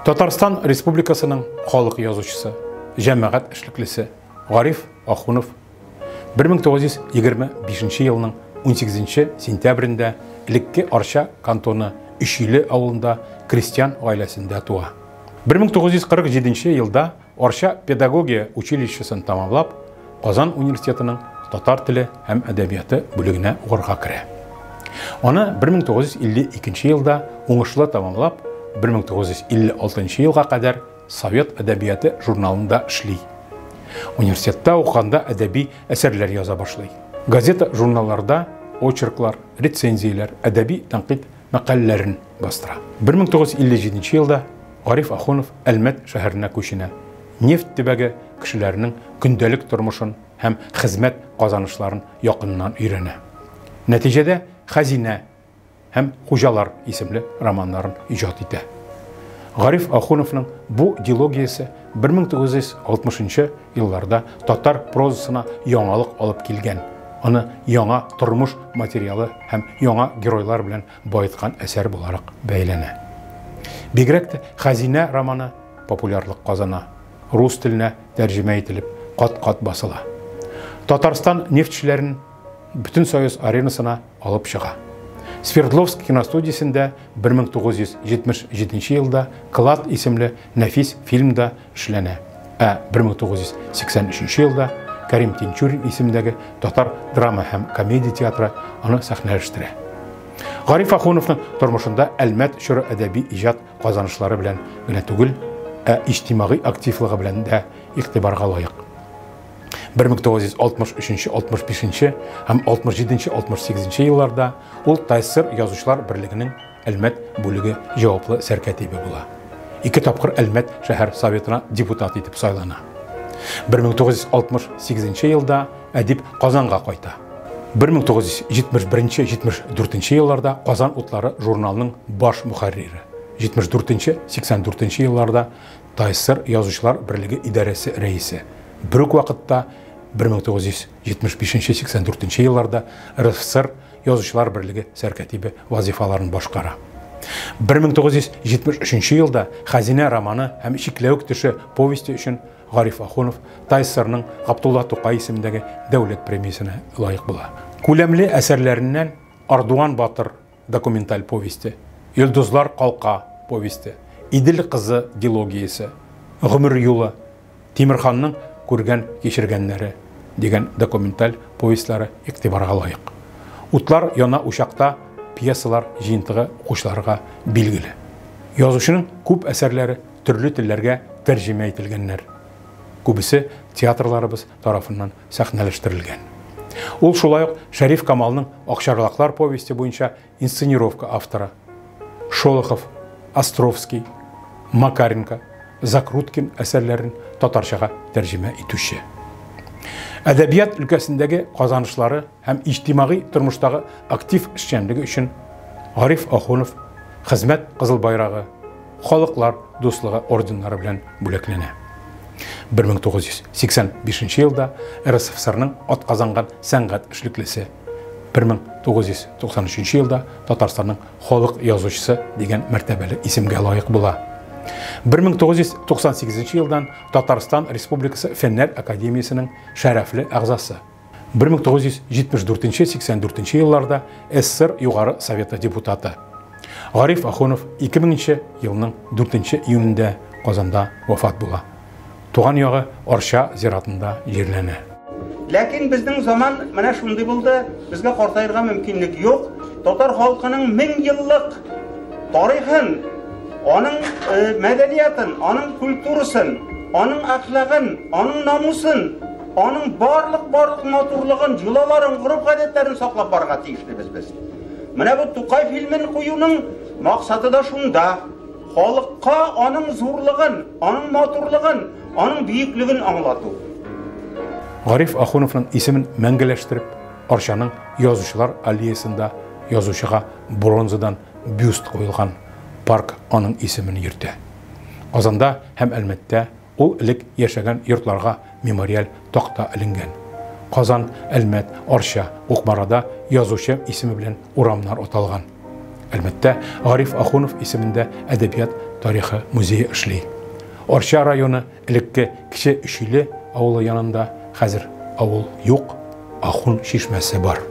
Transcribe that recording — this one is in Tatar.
Татарстан Республикасының халык язучысы, җәмәгать эшлеклесе Гариф Ахунов 1925 елның 18 сентябрендә элекке Арча кантоны Өчиле авылында крестьян гаиләсендә туа. 1947 елда Арча педагогия училищесын тәмамлап, Казан университетының татар теле һәм әдәбияты бүлегенә укырга керә. Аны 1952 елда уңышлы тәмамлап, 1956 елга кадәр Совет әдәбияты журналында эшли. Университетта укыганда әдәби әсәрләр яза башлый. Газета, журналларда очерклар, рецензияләр, әдәби тәнкыйть мәкаләләрен бастыра. 1957 елда Гариф Ахунов Әлмәт шәһәренә күченә. Нефть төбәге кешеләренең көндәлек тормышын һәм хезмәт казанышларын якыннан өйрәнә. Нәтиҗәдә Хәзинә һәм Хуҗалар исемле романнарын иҗат итә. Гариф Ахуновның бу дилогиясе 1960 елларда татар прозасына яңалык алып килгән, аны яңа тормыш материалы һәм яңа геройлар белән баеткан әсәр буларак бәяләнә. Бигрәк тә Хәзинә романы популярлык казана, рус теленә тәрҗемә ителеп, кат-кат басыла. Татарстан нефтьчеләрен Бөтенсоюз аренасына алып чыга. Свердловск киностудиясендә 1977 елда Клад исемле нәфис фильм да эшләнә. Ә 1983 елда Кәрим Тинчурин исемендәге татар драма һәм комедия театры аны сәхнәләштерә. Гариф Ахуновның тормышында Әлмәт чоры әдәби иҗат казанышлары белән генә түгел, ә иҗтимагый активлыгы белән дә игътибарга лаек. 1963-65 һәм 67-68 елларда ул ТАССР Язучылар берлегенең Әлмәт бүлеге җаваплы сәркәтибе була. Ике тапкыр Әлмәт шәһәр советына депутат итеп сайлана. 1968 елда әдип Казанга кайта. 1971-74 елларда Казан утлары журналының баш мөхәррире. 74-84 елларда ТАССР Язучылар берлеге идарәсе рәисе. Бер үк вакытта 1975-84 елларда РСФСР Язучылар берлеге сәркәтибе вазифаларын башкара. 1973 елда Хәзинә романы һәм Чикләвек төше повесте өчен Гариф Ахунов ТАССРның Габдулла Тукай исемендәге дәүләт премиясенә лаек була. Күләмле әсәрләреннән Ардуан батыр документаль повесте, Йолдызлар калка повесте, Идел кызы дилогиясе, Гомер юлы, Тимерханның күргән кичергәннәре дигән документаль повестьлары игътибарга лаек. Утлар яна учакта пьесалар җыентыгы укучыларга билгеле. Язучының күп әсәрләре төрле телләргә тәрҗемә ителгәннәр. Күбесе театрларыбыз тарафыннан сәхнәләштерелгән. Ул шулай ук Шәриф Камалның Акчарлаклар повесте буенча инсценировка авторы. Шолохов, Островский, Макаренко, Закруткин әсәрләрен татарчага тәрҗемә итүче. Әдәбият өлкәсендәге казанышлары һәм иҗтимагый тормыштагы актив эшчәнлеге өчен Гариф Ахунов Хезмәт Кызыл Байрагы, Халыклар дуслыгы орденнары белән бүләкләнә. 1985 елда РСФСРның атказанган сәнгать эшлеклесе, 1993 елда Татарстанның халык язучысы дигән мәртәбәле исемгә лаек була. 1998 елдан Татарстан Республикасы Фәннәр академиясенең шәрәфле әгъзасы. 1974-84 елларда СССР Югары Советы депутаты. Гариф Ахунов 2000 елның 4 июнендә Казанда вафат була. Туган ягы Арча зиратында җирләнә. Ләкин безнең заман менә шундый булды, безгә картаерга мөмкинлек юк. Татар халкының 1000 еллык тарихын, аның мәдәниятын, аның культурасын, аның әхлагын, аның намусын, аның барлык-барлык матурлыгын, йолаларын, гореф-гадәтләрен саклап барырга тиешлебез без. Менә бу Тукай фильмын куюның максаты да шунда. Халыкка аның зурлыгын, аның матурлыгын, аның бөеклеген аңлату. Гариф Ахуновның исемен мәңгеләштереп, Арчаның Язучылар аллеясында язучыга бронзадан бюст куелган, парк аның исемен йөртә. Казанда һәм Әлмәттә ул элек яшәгән йортларга мемориаль такта эленгән. Казан, Әлмәт, Арча, Кукмарада язучы исеме белән урамнар аталган. Әлмәттә Гариф Ахунов исемендә әдәбият тарихы музее эшли. Арча районы элекке Кече Өчиле авылы янында хәзер авыл юк, Ахун чишмәсе бар.